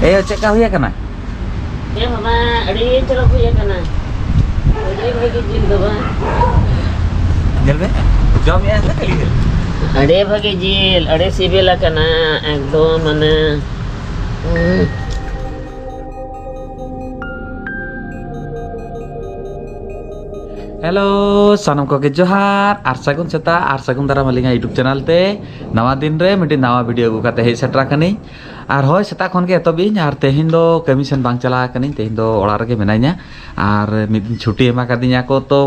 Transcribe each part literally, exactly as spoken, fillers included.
ᱮ, ᱪᱮᱫ ᱞᱮᱠᱟ ᱦᱩᱭ ᱟᱠᱟᱱᱟ? ᱦᱮᱸ ᱵᱟᱵᱟ, ᱟᱹᱰᱤ ᱪᱚᱨᱚᱠ ᱦᱩᱭ ᱟᱠᱟᱱᱟ᱾ ᱟᱹᱰᱤ ᱵᱷᱟᱹᱜᱤ ᱡᱤᱞ ᱫᱚ ᱵᱟᱝ᱾ ᱧᱮᱞ ᱢᱮ, ᱡᱚᱢᱮᱜᱼᱟ ᱥᱮ ᱠᱷᱟᱹᱞᱤ ᱜᱮ? ᱟᱹᱰᱤ ᱵᱷᱟᱹᱜᱤ ᱡᱤᱞ, ᱟᱹᱰᱤ ᱥᱤᱵᱤᱞ ᱟᱠᱟᱱᱟ ᱮᱠᱫᱚᱢ, ᱢᱟᱱᱮ, ᱩᱸ᱾ ᱦᱮᱞᱳ, ᱥᱟᱱᱟᱢ ᱠᱚᱜᱮ ᱡᱚᱦᱟᱨ ᱟᱨ ᱥᱟᱹᱜᱩᱱ ᱥᱮᱛᱟᱜ ᱟᱨ ᱥᱟᱹᱜᱩᱱ ᱫᱟᱨᱟᱢ ᱟᱹᱞᱤᱧᱟᱜ YouTube ᱪᱮᱱᱮᱞ ᱛᱮ᱾ ᱱᱟᱣᱟ ᱫᱤᱱ ᱨᱮ ᱢᱤᱫᱴᱤᱡ ᱱᱟᱣᱟ ᱵᱷᱤᱰᱤᱭᱳ ᱟᱹᱜᱩ ᱠᱟᱛᱮ ᱦᱮᱡ ᱥᱮᱴᱮᱨ ᱟᱠᱟᱱᱟᱹᱧ᱾ ᱟᱨ ᱦᱳᱭ, ᱥᱮᱛᱟᱜ ᱠᱷᱚᱱ ᱜᱮ ᱮᱛᱚᱦᱚᱵ ᱤᱧ, ᱟᱨ ᱛᱮᱦᱮᱧ ᱫᱚ ᱠᱟᱹᱢᱤ ᱥᱮᱱ ᱵᱟᱝ ᱪᱟᱞᱟᱣ ᱟᱠᱟᱱᱟᱹᱧ, ᱛᱮᱦᱮᱧ ᱫᱚ ᱚᱲᱟᱜ ᱨᱮᱜᱮ ᱢᱮᱱᱟᱹᱧᱟ᱾ ᱟᱨ ᱢᱤᱫ ᱫᱤᱱ ᱪᱷᱩᱴᱤ ᱮᱢᱟ ᱠᱟᱫᱤᱧᱟ ᱠᱚ, ᱛᱚ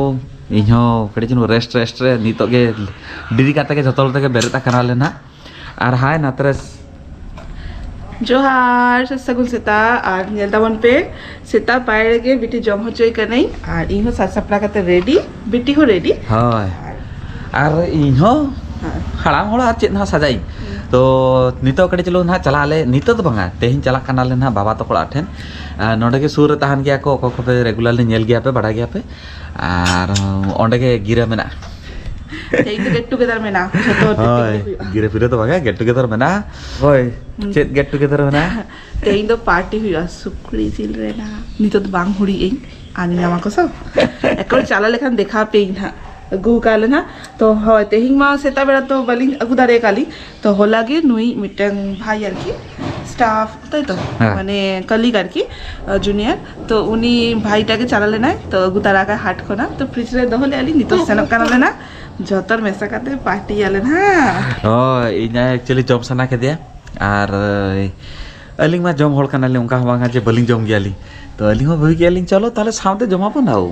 ᱤᱧ ᱦᱚᱸ ᱠᱟᱹᱴᱤᱡ ᱪᱩᱞᱩᱝ ᱨᱮᱥᱴ, ᱨᱮᱥᱴ ᱨᱮ ᱱᱤᱛᱚᱜ ᱜᱮ ᱰᱮᱨᱤ ᱠᱟᱛᱮ ᱜᱮ ᱡᱷᱚᱛᱚ ᱦᱚᱲ ᱛᱮᱜᱮ ᱵᱮᱨᱮᱫ ᱟᱠᱟᱱᱟᱞᱮ ᱱᱟᱦᱟᱜ᱾ ᱟᱨ ᱦᱟᱭ ᱱᱟᱛᱨᱮᱥ᱾ ᱡᱚᱦᱟᱨ, ᱥᱟᱹᱜᱩᱱ ᱥᱮᱛᱟᱜ᱾ ᱟᱨ ᱧᱮᱞ ᱛᱟᱵᱚᱱ ᱯᱮ, ᱥᱮᱛᱟᱜ ᱯᱟᱭᱟᱨ ᱨᱮᱜᱮ ᱵᱤᱴᱤ ᱡᱚᱢ ᱦᱚᱪᱚᱭ ᱠᱟᱹᱱᱟᱹᱧ, ᱟᱨ ᱤᱧ ᱦᱚᱸ ᱥᱟᱡ ᱥᱟᱯᱲᱟᱣ ᱠᱟᱛᱮ ᱨᱮᱰᱤ, ᱵᱤᱴᱤ ᱦᱚᱸ ᱨᱮᱰᱤ᱾ ᱦᱳᱭ᱾ ᱟᱨ ᱤᱧ ᱦᱚᱸ ᱦᱮᱸ᱾ ᱦᱟᱲᱟᱢ ᱦᱚᱲ ᱟᱨ ᱪᱮᱫ ᱦᱟᱸᱜ ᱥᱟᱡᱟᱭᱤᱧ᱾ ᱦᱩᱸ᱾ ᱛᱚ ᱱᱤᱛᱚᱜ ᱠᱟᱹᱴᱤᱡ ᱪᱩᱞᱩᱝ ᱱᱟᱦᱟᱜ ᱪᱟᱞᱟᱜ ᱟᱞᱮ, ᱱᱤᱛᱚᱜ ᱫᱚ ᱵᱟᱝᱟ, ᱛᱮᱦᱮᱧ ᱪᱟᱞᱟᱜ ᱠᱟᱱᱟᱞᱮ ᱱᱟᱦᱟᱜ ᱵᱟᱵᱟ ᱛᱟᱠᱚ ᱚᱲᱟᱜ ᱴᱷᱮᱱ᱾ ᱟᱨ ᱱᱚᱸᱰᱮ ᱜᱮ ᱥᱩᱨ ᱨᱮ ᱛᱟᱦᱮᱱ ᱜᱮᱭᱟ ᱠᱚ, ᱚᱠᱚᱭ ᱠᱚᱯᱮ ᱨᱮᱜᱩᱞᱟᱨᱞᱤ ᱧᱮᱞ ᱜᱮᱭᱟ ᱯᱮ, ᱵᱟᱲᱟᱭ ᱜᱮᱭᱟ ᱯᱮ᱾ ᱟᱨ ᱚᱸᱰᱮ ᱜᱮ ᱜᱤᱨᱟᱹ ᱢᱮᱱᱟᱜᱼᱟ᱾ ᱛᱮᱦᱮᱧ ᱫᱚ ᱜᱮᱴ ᱴᱩᱜᱮᱫᱟᱨ ᱢᱮᱱᱟᱜᱼᱟ, ᱡᱷᱚᱛᱚ ᱦᱚᱲ ᱛᱮ ᱦᱳᱭ, ᱛᱮᱦᱮᱧ ᱫᱚ ᱦᱩᱭᱩᱜᱼᱟ᱾ ᱜᱤᱨᱟᱹ ᱯᱷᱤᱨᱟᱹ ᱫᱚ ᱵᱟᱝᱟ, ᱜᱮᱴ ᱴᱩᱜᱮᱫᱟᱨ ᱢᱮᱱᱟᱜᱼᱟ᱾ ᱦᱳᱭ, ᱦᱩᱸ᱾ ᱪᱮᱫ ᱜᱮᱴ ᱴᱩᱜᱮᱫᱟᱨ ᱢᱮᱱᱟᱜᱼᱟ? ᱛᱮᱦᱮᱧ ᱫᱚ ᱯᱟᱨᱴᱤ ᱦᱩᱭᱩᱜᱼᱟ, ᱥᱩᱠᱨᱤ ᱡᱤᱞ ᱨᱮᱱᱟᱜ᱾ ᱱᱤᱛᱚᱜ ᱫᱚ ᱵᱟᱝ ᱦᱩᱲᱤ ᱟᱹᱧ, ᱟᱸᱡᱚᱢ ᱧᱟᱢᱟ ᱠᱚ ᱥᱮ᱾ ᱮᱠᱷᱚᱱ ᱪᱟᱞᱟᱣ ᱞᱮᱠᱷᱟᱱ ᱫᱮᱠᱷᱟᱣ ᱯᱮᱭᱟᱹᱧ ᱱᱟᱦᱟᱜ, ᱟᱹᱜᱩ ᱟᱠᱟᱫ ᱞᱮ ᱱᱟᱦᱟᱜ᱾ ᱛᱚ ᱦᱳᱭ, ᱛᱮᱦᱮᱧ ᱢᱟ ᱥᱮᱛᱟᱜ ᱵᱮᱲᱟ ᱛᱚ ᱵᱟᱹᱞᱤᱧ ᱟᱹᱜᱩ ᱫᱟᱲᱮ ᱟᱠᱟᱫ ᱞᱤᱧ᱾ ᱛᱚ ᱦᱚᱞᱟ ᱜᱮ ᱱᱩᱭ ᱢᱤᱫᱴᱟᱝ ᱵᱷᱟᱭ ᱟᱨᱠᱤ, ᱥᱴᱟᱯᱷ, ᱛᱟᱭ ᱛᱚ? ᱦᱮᱸ᱾ ᱢᱟᱱᱮ ᱠᱟᱞᱤᱜ ᱟᱨᱠᱤ, ᱡᱩᱱᱤᱭᱟᱨ᱾ ᱛᱚ ᱩᱱᱤ ᱵᱷᱟᱭ ᱴᱟᱜ ᱜᱮ ᱪᱟᱞᱟᱣ ᱞᱮᱱᱟᱭ, ᱛᱚ ᱟᱹᱜᱩ ᱛᱟᱨᱟ ᱠᱟᱜ ᱦᱟᱴ ᱠᱷᱚᱱᱟᱜ, ᱛᱚ ᱯᱷᱨᱤᱡᱽ ᱨᱮ ᱫᱚᱦᱚ ᱞᱮᱫᱼᱟ ᱞᱤᱧ, ᱱᱤᱛᱚᱜ ᱥᱮᱱᱚᱜ ᱠᱟᱱᱟ ᱞᱮ ᱱᱟᱦᱟᱜ᱾ ᱡᱷᱚᱛᱚ ᱦᱚᱲ ᱢᱮᱥᱟ ᱠᱟᱛᱮ ᱯᱟᱨᱴᱤᱭᱟᱞᱮ ᱱᱟᱦᱟᱜ᱾ ᱦᱳᱭ, ᱤᱧ ᱮᱠᱪᱩᱭᱮᱞᱤ ᱡᱚᱢ ᱥᱟᱱᱟ ᱠᱮᱫᱮᱭᱟ, ᱟᱨ ᱟᱹᱞᱤᱧ ᱢᱟ ᱡᱚᱢ ᱦᱚᱲ ᱠᱟᱱᱟᱞᱤᱧ, ᱚᱱᱠᱟ ᱦᱚᱸ ᱵᱟᱝᱟ ᱡᱮ ᱵᱟᱹᱞᱤᱧ ᱡᱚᱢ ᱜᱮᱭᱟᱞᱤᱧ᱾ ᱛᱚ ᱟᱹᱞᱤᱧ ᱦᱚᱸ ᱵᱷᱟᱹᱜᱤ ᱜᱮᱭᱟᱞᱤᱧ, ᱪᱚᱞᱚ ᱛᱟᱦᱞᱮ ᱥᱟᱶᱛᱮ ᱡᱚᱢᱟᱵᱚᱱ ᱱᱟᱣ᱾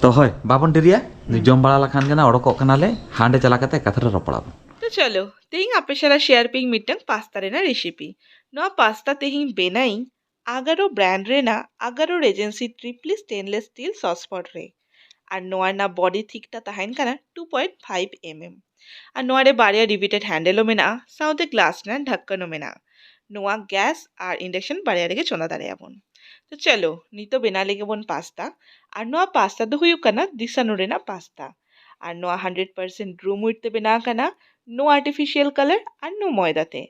ᱛᱚ ᱦᱳᱭ, ᱵᱟᱵᱚᱱ ᱰᱮᱨᱤᱭᱟ, ᱦᱩᱸ᱾ ᱡᱚᱢ ᱵᱟᱲᱟ ᱞᱮᱠᱷᱟᱱ ᱜᱮ ᱱᱟᱜ ᱚᱰᱚᱠᱚᱜ ᱠᱟᱱᱟᱞᱮ, ᱦᱟᱸᱰᱮ ᱪᱟᱞᱟᱣ ᱠᱟᱛᱮ ᱠᱟᱛᱷᱟ ᱨᱮ ᱨᱚᱯᱚᱲᱟᱵᱚᱱ᱾ ᱛᱚ ᱪᱚᱞᱚ, ᱛᱮᱦᱮᱧ ᱟᱯᱮ ᱥᱟᱞᱟᱜ ᱥᱮᱭᱟᱨ ᱯᱮᱭᱟᱹᱧ ᱢᱤᱫᱴᱟᱝ ᱯᱟᱥᱛᱟ ᱨᱮᱱᱟᱜ ᱨᱮᱥᱤᱯᱤ᱾ ᱱᱚᱣᱟ ᱯᱟᱥᱛᱟ ᱛᱮᱦᱮᱧ ᱵᱮᱱᱟᱭᱤᱧ ᱟᱜᱟᱨᱳ ᱵᱨᱟᱱᱰ ᱨᱮᱱᱟᱜ ᱟᱜᱟᱨᱳ ᱨᱮᱡᱮᱱᱥᱤ ᱴᱨᱤᱯᱞᱤ ᱥᱴᱮᱱᱞᱮᱥ ᱥᱴᱤᱞ ᱥᱚᱥ ᱯᱚᱴ ᱨᱮ᱾ ᱟᱨ ᱱᱚᱣᱟ ᱨᱮᱱᱟᱜ ᱵᱚᱰᱤ ᱛᱷᱤᱠ ᱴᱟ ᱛᱟᱦᱮᱱ ᱠᱟᱱᱟ ᱴᱩ ᱯᱚᱭᱮᱱᱴ ᱯᱷᱟᱭᱤᱵᱷ ᱮᱢ ᱮᱢ᱾ ᱟᱨ ᱱᱚᱣᱟ ᱨᱮ ᱵᱟᱨᱭᱟ ᱨᱤᱵᱤᱴᱮᱰ ᱦᱮᱱᱰᱮᱞ ᱦᱚᱸ ᱢᱮᱱᱟᱜᱼᱟ, ᱥᱟᱶᱛᱮ ᱜᱞᱟᱥ ᱨᱮᱱᱟᱜ ᱰᱷᱟᱠᱠᱟᱱ ᱦᱚᱸ ᱢᱮᱱᱟᱜᱼᱟ᱾ ᱱᱚᱣᱟ ᱜᱮᱥ ᱟᱨ ᱤᱱᱰᱟᱠᱥᱚᱱ ᱵᱟᱨᱭᱟ ᱨᱮᱜᱮ ᱪᱚᱸᱫᱟ ᱫᱟᱲᱮᱭᱟᱜᱼᱟ ᱵᱚᱱ᱾ ᱛᱚ ᱪᱚᱞᱚ, ᱱᱤᱛᱚᱜ ᱵᱮᱱᱟᱣ ᱞᱮᱜᱮ ᱵᱚᱱ ᱯᱟᱥᱛᱟ᱾ ᱟᱨ ᱱᱚᱣᱟ ᱯᱟᱥᱛᱟ ᱫᱚ ᱦᱩᱭᱩᱜ ᱠᱟᱱᱟ ᱫᱤᱥᱟᱱᱩ ᱨᱮᱱᱟᱜ ᱯᱟᱥᱛᱟ᱾ ᱟᱨ ᱱᱚᱣᱟ ᱦᱟᱱᱰᱨᱮᱰ ᱯᱟᱨᱥᱮᱱᱴ ᱵᱨᱩ ᱢᱩᱭᱤᱴ ᱛᱮ ᱵᱮᱱᱟᱣ ᱟᱠᱟᱱᱟ, ᱱᱳ ᱟᱨᱴᱤᱯᱷᱤᱥᱤᱭᱟᱞ ᱠᱟᱞᱟᱨ ᱟᱨ ᱱᱳ ᱢᱚᱭᱫᱟ ᱛᱮ᱾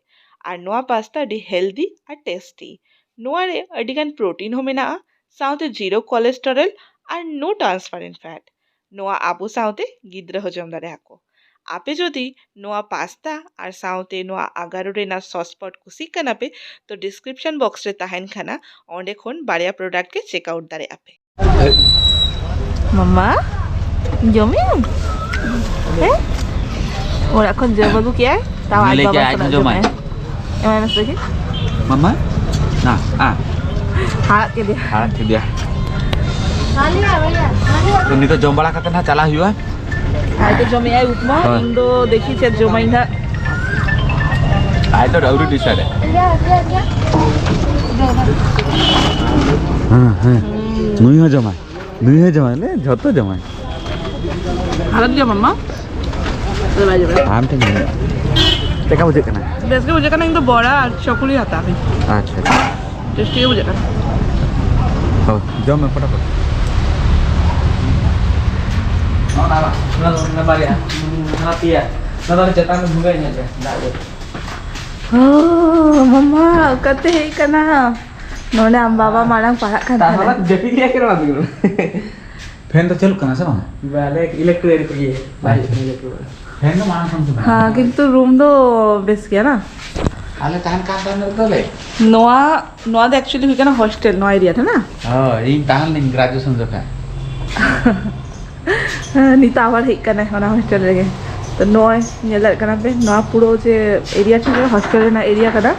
ᱟᱨ ᱱᱚᱣᱟ ᱯᱟᱥᱛᱟ ᱟᱹᱰᱤ ᱦᱮᱞᱫᱤ ᱟᱨ ᱴᱮᱥᱴᱤ᱾ ᱱᱚᱣᱟ ᱨᱮ ᱟᱹᱰᱤᱜᱟᱱ ᱯᱨᱳᱴᱤᱱ ᱦᱚᱸ ᱢᱮᱱᱟᱜᱼᱟ, ᱥᱟᱶᱛᱮ ᱡᱤᱨᱳ ᱠᱚᱞᱮᱥᱴᱮᱨᱚᱞ ᱟᱨ ᱱᱳ ᱴᱨᱟᱱᱥᱯᱟᱨᱮᱱᱴ ᱯᱷᱮᱴ᱾ ᱱᱚᱣᱟ ᱟᱵᱚ ᱥᱟᱶᱛᱮ ᱜᱤᱫᱽᱨᱟᱹ ᱦᱚᱸ ᱡᱚᱢ ᱫᱟᱲᱮᱭᱟᱜᱼᱟ ᱠᱚ᱾ ᱟᱯᱮ ᱡᱩᱫᱤ ᱱᱚᱣᱟ ᱯᱟᱥᱛᱟ ᱟᱨ ᱥᱟᱶᱛᱮ ᱱᱚᱣᱟ ᱟᱜᱟᱨᱳ ᱨᱮᱱᱟᱜ ᱥᱚᱥ ᱯᱚᱴ ᱠᱩᱥᱤᱜ ᱠᱟᱱᱟ ᱯᱮ, ᱛᱚ ᱰᱤᱥᱠᱨᱤᱯᱥᱚᱱ ᱵᱚᱠᱥ ᱨᱮ ᱛᱟᱦᱮᱱ ᱠᱟᱱᱟ, ᱚᱸᱰᱮ ᱠᱷᱚᱱ ᱵᱟᱨᱭᱟ ᱯᱨᱚᱰᱟᱠᱴ ᱜᱮ ᱪᱮᱠ ᱟᱣᱩᱴ ᱫᱟᱲᱮᱭᱟᱜᱼᱟ ᱯᱮ᱾ ᱢᱟᱢᱟ, ᱡᱚᱢᱮᱢ? ᱦᱮᱸ? ᱚᱲᱟᱜ ᱠᱷᱚᱱ ᱡᱚᱢ ᱟᱹᱜᱩ ᱠᱮᱜᱼᱟᱭ, ᱛᱟᱣ ᱟᱡ ᱞᱟᱹᱭ ᱵᱟᱵᱟ ᱠᱮᱜᱼᱟᱭ, ᱟᱡ ᱥᱟᱞᱟᱜ ᱦᱚᱸ ᱡᱚᱢᱟᱭ᱾ ᱡᱚᱢᱟᱭ᱾ ᱮᱢᱟᱭ ᱢᱮᱥᱮ ᱠᱤ? ᱢᱟᱢᱟ? ᱱᱟ, ᱟ᱾ ᱦᱟᱲᱟᱜ ᱠᱮᱫᱮᱭᱟ᱾ ᱦᱟᱲᱟᱜ ᱠᱮᱫᱮᱭᱟ᱾ ᱛᱚ, ᱱᱤᱛᱚᱜ ᱡᱚᱢ ᱵᱟᱲᱟ ᱠᱟᱛᱮ ᱱᱟᱦᱟᱜ ᱪᱟᱞᱟᱜ ᱦᱩᱭᱩᱜᱼᱟ᱾ ᱟᱡ ᱫᱚ ᱡᱚᱢᱮᱜᱼᱟᱭ ᱩᱯᱢᱟ, ᱦᱳᱭ᱾ ᱤᱧ ᱫᱚ ᱫᱮᱠᱷᱤ ᱪᱮᱫ ᱡᱚᱢᱟᱹᱧ ᱱᱟᱦᱟᱜ᱾ ᱟᱡ ᱫᱚ ᱟᱹᱣᱨᱤ ᱰᱤᱥᱟᱭᱤᱰ᱾ ᱦᱮᱸ, ᱦᱮᱸ᱾ ᱱᱩᱭ ᱦᱚᱸ ᱡᱚᱢᱟᱭ᱾ ᱱᱩᱭ ᱦᱚᱸ ᱡᱚᱢᱟᱭ, ᱞᱮ, ᱡᱷᱚᱛᱚ ᱡᱚᱢᱟᱭ᱾ ᱟᱨᱮᱢ ᱡᱚᱢᱟ, ᱢᱟ? ᱟᱞᱮ ᱵᱟᱭ ᱡᱚᱢᱟ᱾ ᱟᱢ ᱴᱷᱮᱱ ᱡᱚᱢᱟᱭ᱾ ᱪᱮᱫ ᱞᱮᱠᱟ ᱵᱩᱡᱷᱟᱹᱜ ᱠᱟᱱᱟ? ᱵᱮᱥ ᱜᱮ ᱵᱩᱡᱷᱟᱹᱜ ᱠᱟᱱᱟ, ᱤᱧ ᱫᱚ ᱵᱚᱲᱟ ᱟᱨ ᱪᱚᱠᱞᱤ ᱦᱟᱛᱟᱣ ᱫᱟᱹᱧ᱾ ᱟᱪᱪᱷᱟ, ᱟᱪᱪᱷᱟ᱾ ᱴᱮᱥᱴᱤ ᱜᱮ ᱵᱩᱡᱷᱟᱹᱜ ᱠᱟᱱᱟ᱾ ᱦᱳᱭ, ᱡᱚᱢ ᱢᱮ ᱯᱷᱚᱴᱟᱯᱷᱚᱴ᱾ ᱚᱱᱟ ᱵᱟᱨᱭᱟ, ᱚᱱᱟ ᱯᱮᱭᱟ᱾ ᱚᱱᱟ ᱫᱚ ᱪᱮᱛᱟᱱ ᱨᱮ ᱵᱷᱩᱜᱟᱹᱜ ᱧᱚᱜ ᱜᱮᱭᱟ, ᱫᱟᱜ ᱜᱮ᱾ ᱳ, ᱢᱟᱢᱟ, ᱚᱠᱟᱛᱮ ᱦᱮᱡ ᱠᱟᱱᱟ? ᱱᱚᱰᱮ ᱟᱢ ᱵᱟᱵᱟ ᱢᱟᱲᱟᱝ ᱯᱟᱲᱦᱟᱜ ᱠᱟᱱ ᱛᱟᱦᱮᱱᱟ᱾ ᱛᱟᱦᱚᱞᱮ ᱡᱟᱹᱯᱤᱫ ᱜᱮᱭᱟ ᱠᱤ ᱱᱚᱣᱟ ᱫᱩᱲᱩᱵ? ᱯᱷᱮᱱ ᱫᱚ ᱪᱟᱹᱞᱩᱜ ᱠᱟᱱᱟ ᱥᱮ ᱵᱟᱝ? ᱵᱟᱞᱮ ᱤᱞᱮᱠᱴᱨᱤᱠ ᱤᱭᱟᱹ, ᱵᱟᱭ ᱟᱪᱪᱷᱟ᱾ ᱤᱞᱮᱠᱴᱨᱤᱠ᱾ ᱯᱷᱮᱱ ᱫᱚ ᱢᱟᱲᱟᱝ ᱠᱷᱚᱱ ᱜᱮ ᱢᱮᱱᱟᱜᱼᱟ᱾ ᱦᱮᱸ, ᱠᱤᱱᱛᱩ ᱨᱩᱢ ᱫᱚ ᱵᱮᱥ ᱜᱮᱭᱟ ᱱᱟ? ᱟᱞᱮ ᱛᱟᱦᱮᱱ ᱠᱟᱱ ᱛᱟᱦᱮᱱ ᱨᱮᱫᱚ ᱞᱮ᱾ ᱱᱚᱣᱟ, ᱱᱚᱣᱟ ᱫᱚ actually ᱦᱩᱭᱩᱜ ᱠᱟᱱᱟ ᱦᱳᱥᱴᱮᱞ, ᱱᱚᱣᱟ ᱮᱨᱤᱭᱟ ᱨᱮ ᱱᱟ? ᱦᱳᱭ, ᱤᱧ ᱛᱟᱦᱮᱸ ᱞᱤᱧ ᱜᱨᱟᱡᱩᱭᱮᱥᱚᱱ ᱡᱚᱠᱷᱚᱱ᱾ ᱦᱮᱸ, ᱱᱤᱛᱚᱜ ᱟᱵᱟᱨ ᱦᱮᱡ ᱠᱟᱱᱟᱭ ᱚᱱᱟ ᱦᱳᱥᱴᱮᱞ ᱨᱮᱜᱮ᱾ ᱛᱚ ᱱᱚᱜᱼᱚᱭ ᱧᱮᱞ ᱫᱟᱲᱮᱭᱟᱜ ᱠᱟᱱᱟ ᱯᱮ, ᱱᱚᱣᱟ ᱯᱩᱨᱟᱹ ᱡᱮ ᱮᱨᱤᱭᱟ ᱴᱷᱤᱠ ᱦᱳᱥᱴᱮᱞ ᱨᱮᱱᱟᱜ ᱮᱨᱤᱭᱟ ᱠᱟᱱᱟ᱾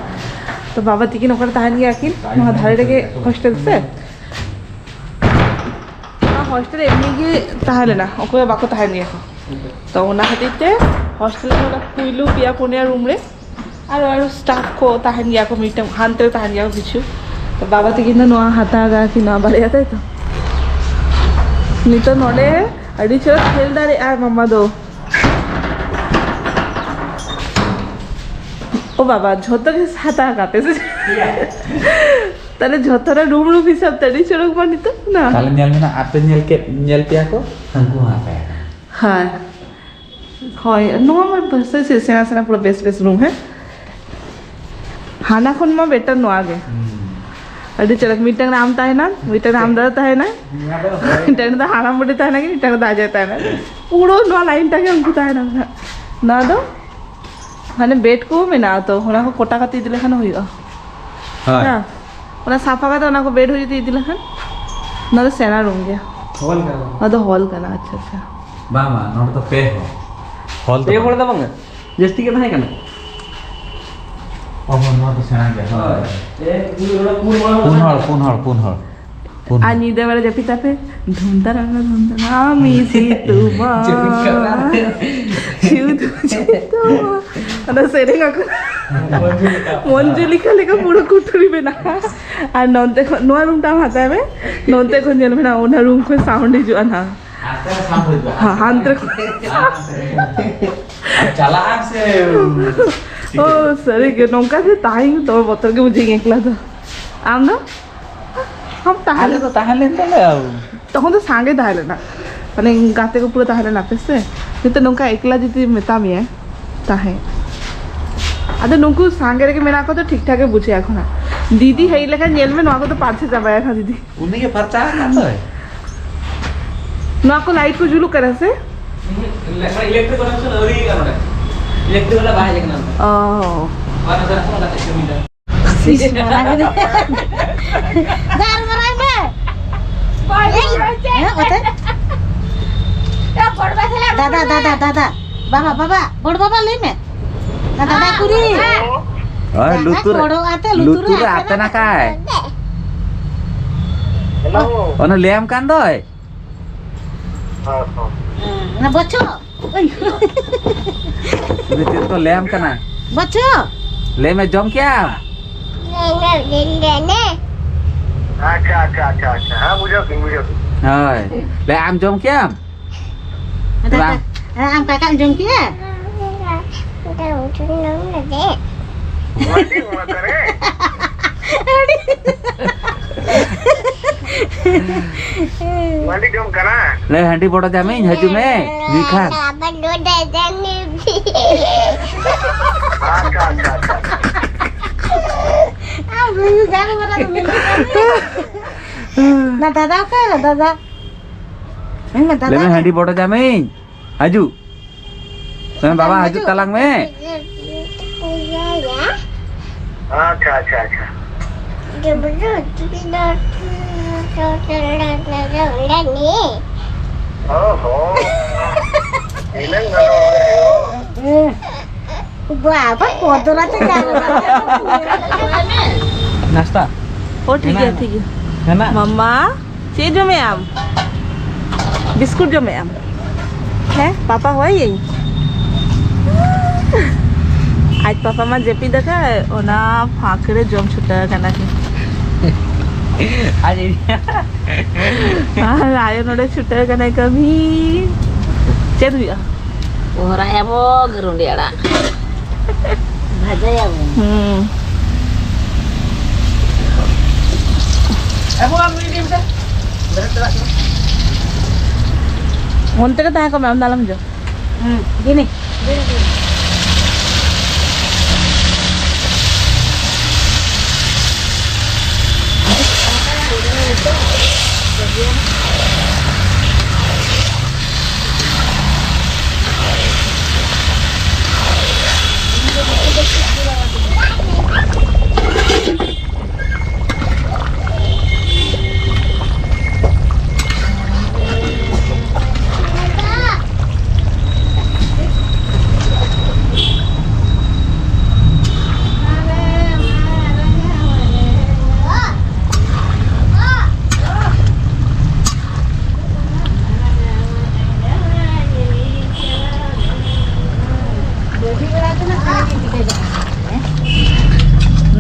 ᱛᱚ ᱵᱟᱵᱟ ᱛᱤᱠᱤᱱ ᱚᱠᱟᱨᱮ ᱛᱟᱦᱮᱱ ᱜᱮᱭᱟ ᱠᱤᱱ? ᱱᱚᱣᱟ ᱫᱷᱟᱨᱮ ᱨᱮᱜᱮ ᱦᱳᱥᱴᱮᱞ ᱥᱮ᱾ ᱱᱚᱣᱟ ᱦᱳᱥᱴᱮᱞ ᱨᱮ ᱮᱢᱱᱤ ᱜᱮ ᱛᱟᱦᱮᱸ ᱞᱮᱱᱟ, ᱚᱠᱚᱭ ᱦᱚᱸ ᱵᱟᱠᱚ ᱛᱟᱦᱮᱱ ᱜᱮᱭᱟ ᱠᱚ᱾ ᱛᱚ ᱚᱱᱟ ᱠᱷᱟᱹᱛᱤᱨ ᱛᱮ ᱦᱳᱥᱴᱮᱞ ᱨᱮ ᱚᱱᱟ ᱯᱩᱭᱞᱩ ᱯᱮᱭᱟ ᱯᱩᱱᱭᱟ ᱨᱩᱢ ᱨᱮ ᱟᱨᱚ, ᱟᱨᱚ ᱥᱴᱟᱯ ᱠᱚ ᱛᱟᱦᱮᱱ ᱜᱮᱭᱟ ᱠᱚ, ᱢᱤᱫᱴᱟᱝ ᱦᱟᱱᱛᱮ ᱨᱮ ᱛᱟᱦᱮᱱ ᱜᱮᱭᱟ ᱠᱚ ᱠᱤᱪᱷᱩ᱾ ᱛᱚ ᱵᱟᱵᱟ ᱛᱟᱹᱠᱤᱱ ᱫᱚ ᱱᱚᱣᱟ ᱦᱟᱛᱟᱣ ᱠᱟᱜᱼᱟ ᱠᱤᱱ, ᱱᱚᱣᱟ ᱵᱟᱨᱭᱟ, ᱛᱟᱭ ᱛᱚ? ᱱᱤᱛᱚᱜ ᱱᱚᱰᱮ ᱟᱹᱰᱤ ᱪᱮᱦᱨᱟ ᱠᱷᱮᱞ ᱫᱟᱲᱮᱭᱟᱜᱼᱟᱭ ᱢᱟᱢᱟ ᱫᱚ᱾ ᱳ ᱵᱟᱵᱟ, ᱡᱷᱚᱛᱚ ᱜᱮ ᱦᱟᱛᱟᱣ ᱠᱟᱜ ᱯᱮ ᱥᱮ? ᱛᱟᱦᱞᱮ ᱡᱷᱚᱛᱚ ᱨᱮ ᱨᱩᱢ ᱨᱩᱢ ᱦᱤᱥᱟᱹᱵ ᱛᱮ ᱟᱹᱰᱤ ᱪᱚᱨᱚᱠ ᱢᱟ ᱱᱤᱛᱚᱜ ᱱᱟ᱾ ᱛᱟᱦᱞᱮ ᱧᱮᱞ ᱢᱮ ᱱᱟ, ᱟᱯᱮ ᱧᱮᱞ ᱠᱮᱫ, ᱧᱮᱞ ᱯᱮᱭᱟ ᱠᱚ, ᱦᱟᱹᱱᱠᱩ ᱦᱚᱸ ᱟᱯᱮ᱾ ᱦᱳᱭ᱾ ᱦᱳᱭ, ᱱᱚᱣᱟ ᱢᱟ ᱵᱟᱥ ᱥᱮ ᱥᱮᱬᱟ ᱥᱮᱬᱟ ᱯᱩᱨᱟᱹ ᱵᱮᱥ ᱵᱮᱥ ᱨᱩᱢ, ᱦᱮᱸ? ᱦᱟᱱᱟ ᱠᱷᱚᱱ ᱢᱟ better ᱱᱚᱣᱟ ᱜᱮ᱾ ᱦᱩᱸ᱾ ᱟᱹᱰᱤ ᱪᱚᱨᱚᱠ᱾ ᱢᱤᱫᱴᱟᱝ ᱨᱮ ᱟᱢ ᱛᱟᱦᱮᱱᱟᱢ, ᱢᱤᱫᱴᱟᱝ ᱨᱮ ᱟᱢ ᱫᱟᱫᱟ ᱛᱟᱦᱮᱱᱟᱭ, ᱱᱚᱣᱟ ᱫᱚ ᱦᱳᱭ᱾ ᱢᱤᱫᱴᱟᱝ ᱨᱮ ᱫᱚ ᱦᱟᱲᱟᱢ ᱵᱩᱰᱷᱤ ᱛᱟᱦᱮᱱᱟ, ᱢᱤᱫᱴᱟᱝ ᱨᱮ ᱫᱚ ᱟᱡ ᱟᱭᱳ ᱛᱟᱦᱮᱱᱟ᱾ ᱯᱩᱨᱟᱹ ᱱᱚᱣᱟ line ᱴᱟᱜ ᱜᱮ ᱩᱱᱠᱩ ᱛᱟᱦᱮᱱᱟ ᱱᱟᱦᱟᱜ᱾ ᱱᱚᱣᱟ ᱫᱚ ᱢᱟᱱᱮ bed ᱠᱚ ᱢᱮᱱᱟᱜᱼᱟ ᱛᱚ, ᱚᱱᱟ ᱠᱚ ᱠᱚᱴᱟ ᱠᱟᱛᱮ ᱤᱫᱤ ᱞᱮᱠᱷᱟᱱ ᱦᱩᱭᱩᱜᱼᱟ᱾ ᱦᱳᱭ᱾ ᱦᱮᱸ᱾ ᱚᱱᱟ ᱥᱟᱯᱷᱟ ᱠᱟᱛᱮ ᱚᱱᱟ ᱠᱚ bed ᱦᱚᱸ ᱡᱩᱫᱤ ᱤᱫᱤ ᱞᱮᱠᱷᱟᱱ, ᱱᱚᱣᱟ ᱫᱚ ᱥᱮᱬᱟ room ᱜᱮᱭᱟ᱾ Hall ᱠᱟᱱᱟ᱾ ᱱᱚᱣᱟ ᱫᱚ hall ᱠᱟᱱᱟ᱾ ᱟᱪᱪᱷᱟ, ᱟᱪᱪᱷᱟ᱾ ᱵᱟᱝ, ᱵᱟᱝ, ᱱᱚᱰᱮ ᱫᱚ ᱯᱮ ᱦᱚᱲ᱾ Hall ᱫᱚ ᱯᱮ ᱵᱟᱝ᱾ ᱦᱚᱲ ᱫᱚ ᱵᱟᱝᱟ, ᱡᱟᱹᱥᱛᱤ ᱜᱮ ᱛᱟᱦᱮᱸ ᱠᱟᱱᱟ᱾ ᱚ, ᱱᱚᱣᱟ ᱫᱚ ᱥᱮᱬᱟ ᱜᱮᱭᱟ᱾ ᱦᱳᱭ᱾ ᱦᱳᱭ᱾ ᱮ, ᱯᱩᱱ ᱦᱚᱲ, ᱯᱩᱱ ᱦᱚᱲ᱾ ᱯᱩᱱ ᱦᱚᱲ, ᱯᱩᱱ ᱦᱚᱲ, ᱯᱩᱱ ᱦᱚᱲ᱾ ᱯᱩᱱ ᱟᱨ ᱦᱚᱲ᱾ ᱧᱤᱫᱟᱹ ᱵᱮᱲᱟ ᱡᱟᱹᱯᱤᱫ ᱛᱟᱯᱮ, ᱫᱷᱩᱢ ᱫᱷᱟᱨᱟᱢ ᱫᱷᱩᱢ ᱫᱷᱟᱨᱟᱢ, ᱟᱢ ᱤᱥᱤ ᱛᱩᱢᱟ᱾ ᱪᱮᱫ ᱠᱟᱱᱟ? ᱥᱤᱣ ᱫᱩ ᱪᱮᱫ ᱛᱟᱢᱟ? ᱚᱱᱟ ᱥᱮᱨᱮᱧ ᱟᱠᱚ᱾ ᱢᱚᱧᱡᱩᱞᱤᱠᱟ ᱞᱮᱠᱟ ᱯᱩᱨᱟᱹ ᱠᱩᱴᱷᱨᱤ ᱢᱮᱱᱟᱜᱼᱟ᱾ ᱟᱨ ᱱᱚᱱᱛᱮ ᱠᱷᱚᱱ, ᱱᱚᱣᱟ room ᱴᱟᱜ ᱦᱟᱛᱟᱣ ᱢᱮ, ᱱᱚᱱᱛᱮ ᱠᱷᱚᱱ ᱧᱮᱞ ᱢᱮ ᱱᱟᱜ, ᱚᱱᱟ room ᱠᱷᱚᱱ sound ᱦᱤᱡᱩᱜᱼᱟ ᱱᱟᱜ᱾ ᱦᱟᱱᱛᱮ ᱠᱷᱚᱱ sound ᱦᱤᱡᱩᱜᱼᱟ᱾ ᱦᱟᱸ, ᱦᱟᱱᱛᱮ ᱠᱷᱚᱱ᱾ ᱟᱨ ᱪᱟᱞᱟᱜᱼᱟ ᱥᱮ? ᱳ, ᱥᱟᱹᱨᱤ ᱜᱮ, ᱱᱚᱝᱠᱟ ᱜᱮ ᱛᱟᱦᱮᱸ ᱫᱚᱢᱮ ᱵᱚᱛᱚᱨ ᱜᱮ ᱵᱩᱡᱷᱟᱹᱜ ᱮᱠᱞᱟ ᱫᱚ᱾ ᱟᱢ ᱫᱚ? ᱟᱢ ᱛᱟᱦᱮᱸ ᱟᱞᱮ ᱫᱚ ᱛᱟᱦᱮᱸ ᱞᱮᱱ ᱛᱟᱞᱮᱭᱟ᱾ ᱛᱚᱠᱷᱚᱱ ᱫᱚ ᱥᱟᱸᱜᱮ ᱛᱟᱦᱮᱸ ᱞᱮᱱᱟ, ᱢᱟᱱᱮ ᱜᱟᱛᱮ ᱠᱚ ᱯᱩᱨᱟᱹ ᱛᱟᱦᱮᱸ ᱞᱮᱱᱟ ᱯᱮ ᱥᱮ᱾ ᱱᱤᱛᱚᱜ ᱱᱚᱝᱠᱟ ᱮᱠᱞᱟ ᱡᱩᱫᱤ ᱢᱮᱛᱟ ᱢᱮᱭᱟ ᱛᱟᱦᱮᱸ, ᱟᱫᱚ ᱱᱩᱠᱩ ᱥᱟᱸᱜᱮ ᱨᱮᱜᱮ ᱢᱮᱱᱟᱜ ᱠᱚᱣᱟ ᱛᱚ ᱴᱷᱤᱠ ᱴᱷᱟᱠ ᱜᱮ ᱵᱩᱡᱷᱟᱹᱜᱼᱟ᱾ ᱮᱠᱷᱚᱱ ᱫᱤᱫᱤ ᱦᱮᱡ ᱞᱮᱠᱷᱟᱱ ᱧᱮᱞ ᱢᱮ, ᱱᱚᱣᱟ ᱠᱚᱫᱚ ᱯᱟᱨᱪᱷᱟ ᱪᱟᱵᱟᱭᱟ ᱠᱷᱟᱱ ᱫᱤᱫᱤ᱾ ᱩᱱᱤ ᱜᱮ ᱯᱷᱟᱨᱪᱟ ᱟᱠᱟᱱ ᱫᱚᱭ᱾ ᱱᱚᱣᱟ ᱠᱚ light ᱠᱚ ᱡᱩᱞᱩᱜ ᱠᱟᱱᱟ ᱥᱮ? ᱤᱞᱮᱠᱴᱨᱤᱠ ᱠᱟᱱᱮᱠᱥᱚᱱ ᱟᱹᱣᱨᱤ ᱦᱩᱭᱩᱜᱼᱟ ᱱᱚᱰᱮ᱾ ᱤᱞᱮᱠᱴᱨᱤᱠ ᱵᱟᱞᱟ ᱵᱟᱭ ᱦᱮᱡ ᱟᱠᱟᱱᱟ ᱱᱚᱰᱮ᱾ ᱚ᱾ ᱵᱟᱨ ᱦᱟᱡᱟᱨ ᱠᱷᱚᱱ ᱜᱟᱛᱮ ᱠᱟᱹᱢᱤ ᱫᱟ᱾ ᱤᱥ, ᱢᱟᱨᱟᱝ ᱜᱮ᱾ ᱜᱟᱞᱢᱟᱨᱟᱣ ᱢᱮ᱾ ᱮᱭ, ᱦᱮᱸ, ᱚᱛᱮ᱾ ᱫᱟᱫᱟ, ᱫᱟᱫᱟ, ᱫᱟᱫᱟ᱾ ᱵᱟᱵᱟ, ᱵᱟᱵᱟ, ᱵᱚᱲ ᱵᱟᱵᱟ ᱞᱟᱹᱭ ᱢᱮ᱾ ᱫᱟᱫᱟ ᱠᱩᱲᱤ᱾ ᱦᱳᱭ, ᱫᱟᱫᱟ ᱞᱩᱛᱩᱨ ᱨᱮ, ᱠᱚᱲᱚ ᱟᱛᱮ ᱞᱩᱛᱩᱨ ᱞᱩᱛᱩᱨ ᱨᱮ ᱨᱮ ᱟᱛᱮ ᱟᱛᱮ ᱱᱟᱠᱟᱭ᱾ ᱦᱮᱞᱳ᱾ ᱚᱱᱮ ᱞᱟᱹᱭᱟᱢ ᱠᱟᱱ ᱫᱚᱭ᱾ ᱦᱮᱸ, ᱦᱮᱸ᱾ ᱦᱮᱸ, ᱚᱱᱟ ᱵᱚᱪᱷᱚ᱾ ᱩᱱᱤ ᱪᱮᱫ ᱠᱚ ᱞᱟᱹᱭᱟᱢ ᱠᱟᱱᱟ? ᱵᱚᱪᱷᱚ᱾ ᱞᱟᱹᱭ ᱢᱮ, ᱡᱚᱢ ᱠᱮᱜᱼᱟᱢ? ᱟᱪᱪᱷᱟ, ᱟᱪᱪᱷᱟ, ᱟᱪᱪᱷᱟ, ᱟᱪᱪᱷᱟ᱾ ᱦᱮᱸ, ᱵᱩᱡᱷᱟᱹᱣ ᱠᱤᱫᱟᱹᱧ, ᱵᱩᱡᱷᱟᱹᱣ ᱠᱤᱫᱟᱹᱧ᱾ ᱦᱳᱭ᱾ ᱞᱟᱹᱭ, ᱟᱢ ᱡᱚᱢ ᱠᱮᱜᱼᱟᱢ? ᱟᱫᱚ ᱵᱟᱝ᱾ ᱦᱮᱸ, ᱟᱢ ᱠᱟᱠᱟᱢ ᱡᱚᱢ ᱠᱮᱜᱼᱟ? ᱢᱟᱹᱰᱤ ᱚᱱᱟ ᱠᱚᱨᱮ᱾ ᱢᱟᱹᱰᱤ ᱡᱚᱢ ᱠᱟᱱᱟ᱾ ᱞᱟᱹᱭ, ᱦᱟᱺᱰᱤ ᱵᱚᱲᱚ ᱡᱟᱢᱤᱧ, ᱦᱤᱡᱩᱜ ᱢᱮ, ᱢᱤᱫ ᱠᱷᱟᱱ᱾ ᱟᱪᱪᱷᱟ, ᱟᱪᱪᱷᱟ, ᱟᱪᱪᱷᱟ, ᱟᱪᱪᱷᱟ᱾ ᱫᱟᱫᱟ ᱚᱠᱟᱭᱮᱱᱟ ᱫᱟᱫᱟ? ᱢᱮᱱ ᱢᱮ ᱫᱟᱫᱟ᱾ ᱞᱟᱹᱭ ᱢᱮ, ᱦᱟᱺᱰᱤ ᱵᱚᱰᱚᱡᱟᱢᱟᱹᱧ᱾ ᱦᱤᱡᱩᱜ᱾ ᱦᱮᱸ ᱵᱟᱵᱟ, ᱦᱤᱡᱩᱜ ᱛᱟᱞᱟᱝ ᱢᱮ᱾ ᱟᱪᱪᱷᱟ, ᱟᱪᱪᱷᱟ, ᱟᱪᱪᱷᱟ᱾ ᱚ ᱦᱚᱸ᱾ ᱤᱱᱟᱹᱝ ᱜᱟᱱᱚᱜᱼᱟ᱾ ᱵᱟᱵᱟ, ᱠᱚᱫᱚᱨᱟ ᱛᱮ ᱜᱟᱱᱚᱜᱼᱟ᱾ ᱱᱟᱥᱛᱟ? ᱚ, ᱴᱷᱤᱠ ᱜᱮᱭᱟ, ᱢᱮᱱᱟᱜᱼᱟ? ᱴᱷᱤᱠ ᱜᱮᱭᱟ᱾ ᱢᱮᱱᱟᱜᱼᱟ? ᱢᱟᱢᱟ, ᱪᱮᱫ ᱡᱚᱢᱮᱜ ᱟᱢ? ᱵᱤᱥᱠᱩᱴ ᱡᱚᱢᱮᱜ ᱟᱢ? ᱦᱮᱸ, ᱯᱟᱯᱟ ᱦᱚᱦᱚᱭᱟᱹᱧ? ᱟᱡ ᱯᱟᱯᱟ ᱢᱟ ᱡᱟᱹᱯᱤᱫ ᱟᱠᱟᱫ, ᱚᱱᱟ ᱯᱷᱟᱸᱠ ᱨᱮ ᱡᱚᱢ ᱪᱷᱩᱴᱟᱹᱣ ᱟᱠᱟᱱᱟ ᱠᱤᱱ᱾ ᱟᱡ ᱤᱧ ᱟᱨ ᱟᱭᱳ ᱱᱚᱰᱮ ᱪᱷᱩᱴᱟᱹᱣ ᱟᱠᱟᱱᱟᱭ ᱠᱟᱹᱢᱤ᱾ ᱪᱮᱫ ᱦᱩᱭᱩᱜᱼᱟ? ᱠᱚᱦᱨᱟᱭᱟᱵᱚ, ᱜᱟᱹᱨᱩᱱᱰᱤ ᱟᱲᱟᱜ᱾ ᱵᱷᱟᱡᱟᱭᱟᱵᱚ᱾ ᱦᱩᱸ᱾ ᱟᱵᱚ ᱟᱢ ᱤᱫᱤ ᱢᱮᱥᱮ᱾ ᱵᱮᱨᱮᱫ ᱪᱟᱞᱟᱜ ᱠᱟᱱᱟ᱾ ᱚᱱᱛᱮ ᱨᱮ ᱛᱟᱦᱮᱸ ᱠᱚᱜ ᱢᱮ, ᱟᱢ ᱫᱚ ᱟᱞᱚᱢ ᱦᱤᱡᱩᱜᱼᱟ᱾ ᱦᱩᱸ, ᱫᱤᱱᱤ᱾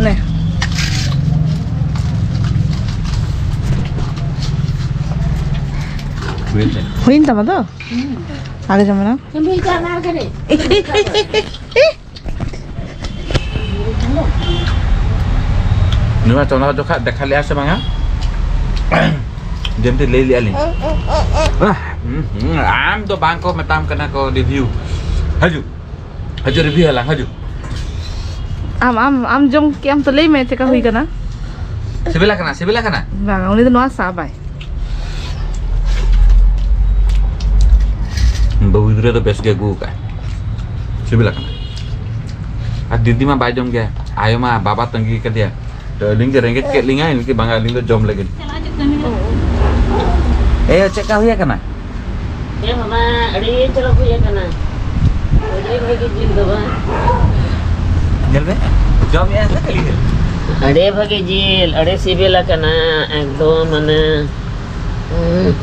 ᱱᱮ᱾ ᱦᱩᱭᱮᱱ ᱛᱟᱢᱟ ᱛᱚ? ᱟᱜᱮ ᱡᱚᱢ ᱢᱮ ᱱᱟ᱾ ᱱᱚᱣᱟ ᱪᱚᱸᱫᱟ ᱡᱚᱠᱷᱟ ᱫᱮᱠᱷᱟ ᱞᱮᱜᱼᱟ ᱥᱮ ᱵᱟᱝᱟ? ᱡᱮᱢᱛᱤ ᱞᱟᱹᱭ ᱞᱮᱜᱼᱟ ᱞᱤᱧ᱾ ᱟᱦ, ᱦᱩᱸ, ᱦᱩᱸ, ᱟᱢ ᱫᱚ ᱵᱟᱝ ᱠᱚ ᱢᱮᱛᱟᱢ ᱠᱟᱱᱟ ᱠᱚ review᱾ ᱦᱤᱡᱩᱜ, ᱦᱤᱡᱩᱜ review ᱟᱞᱟᱝ, ᱦᱤᱡᱩᱜ᱾ ᱟᱢ, ᱟᱢ, ᱟᱢ ᱡᱚᱢ ᱠᱮᱜ ᱟᱢ ᱛᱚ, ᱞᱟᱹᱭ ᱢᱮ ᱪᱮᱫᱠᱟ ᱦᱩᱭ ᱠᱟᱱᱟ? ᱥᱤᱵᱤᱞ ᱟᱠᱟᱱᱟ, ᱥᱤᱵᱤᱞ ᱟᱠᱟᱱᱟ᱾ ᱵᱟᱝ, ᱩᱱᱤ ᱫᱚ ᱱᱚᱣᱟ ᱥᱟᱵᱟᱭ᱾ ᱵᱟᱹᱦᱩ ᱜᱤᱫᱽᱨᱟᱹ ᱫᱚ ᱵᱮᱥ ᱜᱮ ᱟᱹᱜᱩ ᱟᱠᱟᱫ᱾ ᱥᱤᱵᱤᱞ ᱟᱠᱟᱱᱟ᱾ ᱟᱨ ᱫᱤᱫᱤ ᱢᱟ ᱵᱟᱭ ᱡᱚᱢ ᱜᱮᱭᱟ, ᱟᱭᱳ ᱢᱟ ᱵᱟᱵᱟ ᱛᱟᱺᱜᱤ ᱠᱟᱫᱮᱭᱟ᱾ ᱛᱚ ᱟᱹᱞᱤᱧ ᱜᱮ ᱨᱮᱸᱜᱮᱡ ᱠᱮᱫ ᱞᱤᱧᱟᱭ, ᱤᱱᱠᱟᱹ ᱵᱟᱝᱟ, ᱟᱹᱞᱤᱧ ᱫᱚ ᱡᱚᱢ ᱞᱟᱹᱜᱤᱫ᱾ ᱮ, ᱪᱮᱫ ᱞᱮᱠᱟ ᱦᱩᱭ ᱟᱠᱟᱱᱟ? ᱦᱮᱸ ᱵᱟᱵᱟ, ᱟᱹᱰᱤ ᱪᱚᱨᱚᱠ ᱦᱩᱭ ᱟᱠᱟᱱᱟ᱾ ᱟᱹᱰᱤ ᱵᱷᱟᱹᱜᱤ ᱡᱤᱞ ᱫᱚ ᱵᱟᱝ᱾ ᱧᱮᱞ ᱢᱮ, ᱡᱚᱢᱮᱜᱼᱟ ᱥᱮ ᱠᱷᱟᱹᱞᱤ ᱧᱮᱞ? ᱟᱹᱰᱤ ᱵᱷᱟᱹᱜᱤ ᱡᱤᱞ, ᱟᱹᱰᱤ ᱥᱤᱵᱤᱞ ᱟᱠᱟᱱᱟ ᱮᱠᱫᱚᱢ, ᱢᱟᱱᱮ, ᱩᱸ᱾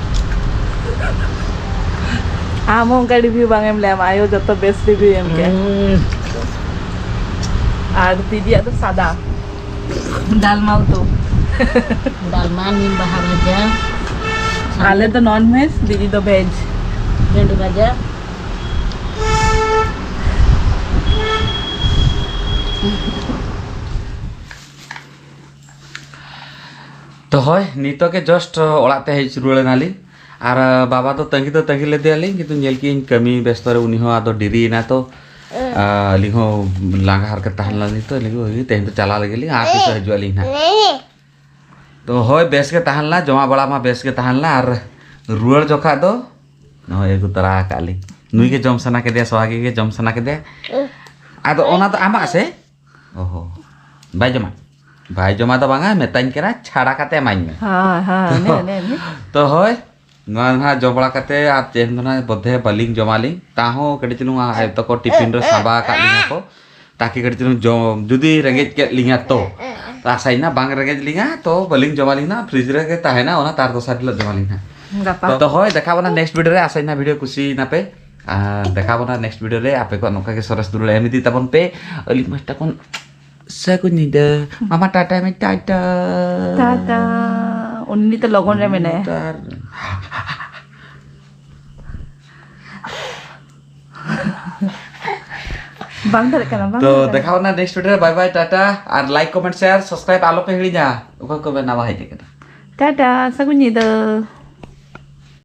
ᱟᱢ ᱦᱚᱸ ᱚᱱᱠᱟ review ᱵᱟᱝ ᱮᱢ ᱞᱮᱫ, ᱟᱢ ᱟᱭᱳ ᱡᱚᱛᱚ best review ᱮᱢ ᱠᱮᱫ᱾ ᱩᱸ᱾ ᱟᱨ ᱫᱤᱫᱤᱭᱟᱜ ᱫᱚ ᱥᱟᱫᱟ᱾ ᱰᱟᱞᱢᱟ ᱩᱛᱩ᱾ ᱰᱟᱞᱢᱟ, ᱱᱤᱢ ᱵᱟᱦᱟ ᱵᱷᱟᱡᱟ᱾ ᱟᱞᱮ ᱫᱚ non veg, ᱫᱤᱫᱤ ᱫᱚ veg᱾ ᱵᱷᱮᱱᱰᱤ ᱵᱷᱟᱡᱟ᱾ ᱛᱚ ᱦᱳᱭ, ᱱᱤᱛᱚᱜ ᱜᱮ just ᱚᱲᱟᱜ ᱛᱮ ᱦᱮᱡ ᱨᱩᱣᱟᱹᱲ ᱮᱱᱟᱞᱤᱧ᱾ ᱟᱨ, ᱟ, ᱵᱟᱵᱟ ᱫᱚ ᱛᱟᱺᱜᱤ ᱫᱚ ᱛᱟᱺᱜᱤ ᱞᱮᱫᱮᱭᱟᱞᱤᱧ, ᱠᱤᱱᱛᱩ ᱧᱮᱞ ᱠᱮᱜᱼᱟᱹᱧ ᱠᱟᱹᱢᱤ ᱵᱮᱥᱛᱚ ᱨᱮ ᱩᱱᱤ ᱦᱚᱸ ᱟᱫᱚ ᱰᱮᱨᱤᱭᱮᱱᱟ᱾ ᱛᱚ, ᱟ, ᱟᱹᱞᱤᱧ ᱦᱚᱸ ᱞᱟᱸᱜᱟ ᱦᱟᱨᱠᱮᱛ ᱛᱟᱦᱮᱸ ᱞᱮᱱᱟᱞᱤᱧ, ᱛᱚ ᱟᱹᱞᱤᱧ ᱫᱚ, "ᱦᱳᱭ, ᱛᱮᱦᱮᱧ ᱫᱚ ᱪᱟᱞᱟᱣ ᱞᱮᱜᱮ ᱞᱤᱧ, ᱟᱨ ᱛᱤᱥᱚᱜ ᱦᱤᱡᱩᱜ ᱟᱹᱞᱤᱧ ᱱᱟᱦᱟᱜ?" ᱛᱚ ᱦᱳᱭ, ᱵᱮᱥ ᱜᱮ ᱛᱟᱦᱮᱸ ᱞᱮᱱᱟ, ᱡᱚᱢᱟᱜ ᱵᱟᱲᱟ ᱢᱟ ᱵᱮᱥ ᱜᱮ ᱛᱟᱦᱮᱸ ᱞᱮᱱᱟ, ᱟᱨ ᱨᱩᱣᱟᱹᱲ ᱡᱚᱠᱷᱟᱜ ᱫᱚ ᱱᱚᱜᱼᱚᱭ ᱟᱹᱜᱩ ᱛᱚᱨᱟ ᱟᱠᱟᱫ ᱞᱤᱧ᱾ ᱱᱩᱭ ᱜᱮ ᱡᱚᱢ ᱥᱟᱱᱟ ᱠᱮᱫᱮᱭᱟ, ᱥᱚᱦᱟᱜᱤ ᱜᱮ ᱡᱚᱢ ᱥᱟᱱᱟ ᱠᱮᱫᱮᱭᱟ᱾ ᱟᱫᱚ ᱚᱱᱟ ᱫᱚ ᱟᱢᱟᱜ ᱥᱮ? ᱚᱦᱚ, ᱵᱟᱭ ᱡᱚᱢᱟ? ᱵᱟᱭ ᱡᱚᱢᱟ ᱫᱚ ᱵᱟᱝᱟ, ᱢᱮᱛᱟᱧ ᱠᱟᱱᱟ ᱪᱷᱟᱲᱟ ᱠᱟᱛᱮ ᱮᱢᱟᱹᱧ ᱢᱮ᱾ ᱦᱳᱭ, ᱦᱳᱭ, ᱱᱮ, ᱱᱮ, ᱱᱮ᱾ ᱛᱚ ᱦᱳᱭ, ᱱᱚᱣᱟ ᱱᱟᱦᱟᱜ ᱡᱚᱢ ᱵᱟᱲᱟ ᱠᱟᱛᱮ ᱟᱨ ᱪᱮᱫ ᱫᱚ ᱱᱟᱦᱟᱜ ᱵᱚᱫᱷᱮ ᱵᱟᱹᱞᱤᱧ ᱡᱚᱢᱟᱞᱤᱧ᱾ ᱛᱟᱦᱚᱸ ᱠᱟᱹᱴᱤᱡ ᱪᱩᱞᱩᱝ ᱟᱭᱳ ᱛᱟᱠᱚ ᱴᱤᱯᱷᱤᱱ ᱨᱮ ᱥᱟᱸᱵᱟ ᱟᱠᱟᱫ ᱞᱤᱧᱟ ᱠᱚ, ᱛᱟᱠᱤ ᱠᱟᱹᱴᱤᱡ ᱪᱩᱞᱩᱝ ᱡᱚᱢ, ᱡᱩᱫᱤ ᱨᱮᱸᱜᱮᱡ ᱠᱮᱫ ᱞᱤᱧᱟ ᱛᱚ᱾ ᱟᱥᱟᱭᱮᱱᱟ ᱵᱟᱝ ᱨᱮᱸᱜᱮᱡ ᱞᱤᱧᱟ ᱛᱚ ᱵᱟᱹᱞᱤᱧ ᱡᱚᱢᱟᱞᱤᱧ ᱱᱟ, ᱯᱷᱨᱤᱡᱽ ᱨᱮᱜᱮ ᱛᱟᱦᱮᱱᱟ, ᱚᱱᱟ ᱛᱟᱨ ᱫᱚᱥᱟᱨ ᱦᱤᱞᱳᱜ ᱡᱚᱢᱟᱞᱤᱧ ᱱᱟ᱾ ᱜᱟᱯᱟ᱾ ᱛᱚ ᱦᱳᱭ, ᱫᱮᱠᱷᱟ ᱵᱚᱱᱟ next video ᱨᱮ᱾ ᱟᱥᱟᱭᱮᱱᱟ video ᱠᱩᱥᱤᱭᱮᱱᱟ ᱯᱮ᱾ ᱟᱨ ᱫᱮᱠᱷᱟ ᱵᱚᱱᱟ next video ᱨᱮ᱾ ᱟᱯᱮ ᱠᱚᱣᱟᱜ ᱱᱚᱝᱠᱟ ᱜᱮ ᱥᱚᱨᱮᱥ ᱫᱩᱞᱟᱹᱲ ᱮᱢ ᱤᱫᱤ ᱛᱟᱵᱚᱱ ᱯᱮ᱾ ᱟᱹᱞᱤᱧ ᱯᱟᱦᱴᱟ ᱠᱷᱚᱱ ᱥᱟᱹᱜᱩᱱ ᱧᱤᱫᱟᱹ᱾ ᱢᱟᱢᱟ ᱴᱟᱴᱟ ᱢᱮ, ᱴᱟᱴᱟ᱾ ᱴᱟᱴᱟ᱾ ᱩᱱᱤ ᱱᱤᱛᱚᱜ ᱞᱚᱜᱚᱱ ᱨᱮ ᱢᱮᱱᱟᱭᱟ᱾ ᱴᱟᱴᱟ᱾ ᱵᱟᱝ ᱫᱟᱲᱮᱭᱟᱜ ᱠᱟᱱᱟ, ᱵᱟᱝ ᱛᱚ, ᱫᱟᱲᱮᱭᱟᱜ ᱠᱟᱱᱟ᱾ ᱫᱮᱠᱷᱟ ᱵᱚᱱᱟ next video ᱨᱮ᱾ Bye bye, Tata. ᱟᱨ like, comment, share, subscribe ᱟᱞᱚ ᱯᱮ ᱦᱤᱲᱤᱧᱟ᱾ ᱚᱠᱚᱭ ᱠᱚ ᱵᱮᱱ ᱱᱟᱣᱟ ᱦᱮᱡ ᱟᱠᱟᱱᱟ᱾ ᱴᱟᱴᱟ, ᱥᱟᱹᱜᱩᱱ ᱧᱤᱫᱟᱹ᱾